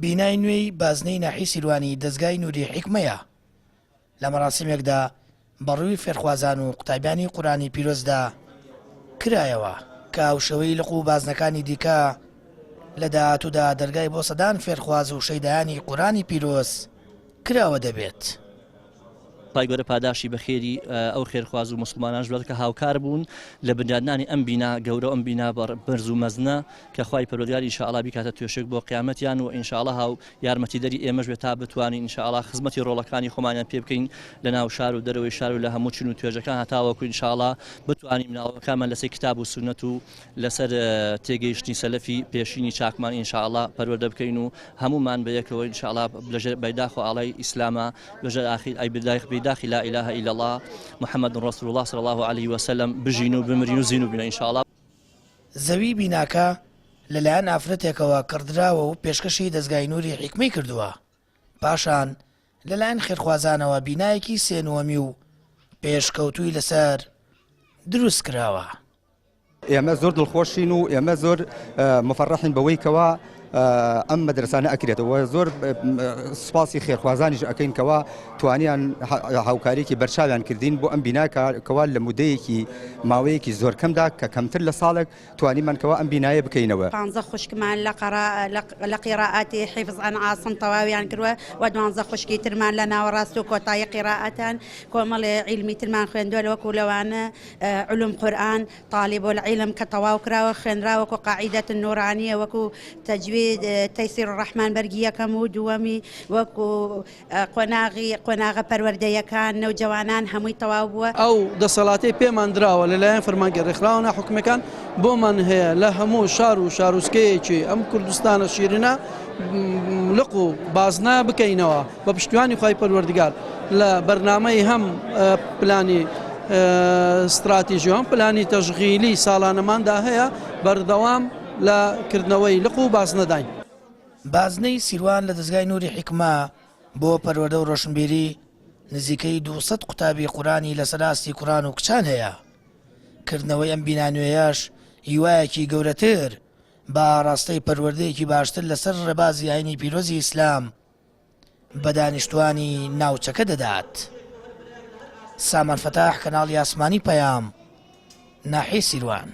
بینای نوێی بازنەی ناحیەی سیروانی دەزگای نوری حیکمەیە. لە مەراسیمێکدا بەڕووی فێرخوازان و قوتابیانی قورئانی پیرۆزدا کرایەوە، کە هاوشێوەی لق و بازنەکانی دیکە لە داهاتوودا دەرگای بۆ سەدان فێرخواز و شەیدایانی قورئانی پیرۆز کراوە دەبێت. خوای گەورە پاداشتی بەخێری ئەو خێرخواز و موسڵمانانەش بدات کە هاوکار بوون لە بنیادنانی ئەم بینا گەورە و ئەم بینا بەرز و مەزنە کە خوای پەروەردگار ان شاء اللە بیکاتە توێشێک بۆ قیامەتیان و ان شاء اللە هاو یارمەتیدەری ئێمەش بێت تا بتوانین ان شاء اللە خزمەتی ڕۆڵەکانی خۆمانیان پێ بکەین لە ناو شار و دەرەوەی شار و لە هەموو چین و توێژەکان هەتاوەکو ان شاء اللە بتوانین مناڵەکانمان لەسەر کتاب و سوننەت و لەسەر تێگەیشتنی سەلەفی پێشینی چاکمان ان شاء اللە پەروەردە بکەین و هەموومان بە یەکەوە ان شاء اللە لەژێر بەیداخ و ئاڵای ئیسلاما لەژێر ئاخی ئەی بەیداخ بەیداخی لا اله الا اللە محمد رسول اللە صلی اللە علیه وسلم بژین و بمرین و زینوو بین ان شاء اللە. زەوی بیناکە لەلایەن ئافرەتێکەوە کڕدراوە و پێشکەشی دەزگای نوری حیکمەی کردووە، پاشان لەلایەن خێرخوازانەوە بینایەکی سێ نهۆمی و پێشکەوتووی لەسەر دروستکراوە. ئێمە زۆر دڵخۆشین و ئێمە زۆر مفەڕحین بەوەی کەوا ئەم مەدرسانە ئەکرێتەوە زۆر سوپاسی خێرخوازانیش ئەەکەین کەوا توانیان هاوکاریکی بەرچاویان کردین بۆ ئەم بینا کەوا لە مودەیەکی ماوەیەکی زۆر کەمدا کە کەمتر لە ساڵێک توانیمان کەوا ئەم بینایە بکەینەوە. پانزە خوشکمان لە قیڕائاتی حیفظ عن عاصم تەواویان کردوە و دوانزە خوشکی ترمان لە ناوەڕاست و کۆتایی قیڕائەتان کۆمەڵێ عیلمی ترمان خوێندوە وەکو لەوانە علوم قورئان، طالب العلم، کە تەواو کراوە خوێنرا وەکو قاعیدە النورانیە وەکو تجوید تیسیر الرحمن بەرگی یەکەم و دووەمی وەکو قۆناغی قۆناغە پەروەردەیەکان نەوجەوانان هەمووی تەواو بووە. ئەو دەسەڵاتەی پێمان دراوە لەلایەن فەرمانگە رێکخراوە ناحکومیەکان بۆمان هەیە لە هەموو شار و شارۆچکەیەکی ئەم کوردستانە شیرینە لق و بازنە بکەینەوە بە پشتیوانی خوای پەروەردگار لە بەرنامەی هەم پلانی ستراتیژی و هەم پلانی تەشغیلی ساڵانەماندا هەیە بەردەوام لە کردنەوەی لق و بازنەداین. بازنەی سیروان لە دەزگای نوری حیکمە بۆ پەروەردە و ڕۆشنبیری نزیکەی 200 قوتابی قورئانی لەسەر ئاستی کوڕان و کچان هەیە. کردنەوەی ئەم بینا نوێیەش هیوایەکی گەورەتر بە ئاڕاستەی پەروەردەیەکی باشتر لەسەر ڕێبازی ئاینی پیرۆزی ئیسلام بە دانیشتوانی ناوچەکە دەدات. سامان فەتاح، کەناڵی ئاسمانی پەیام، ناحیەی سیروان.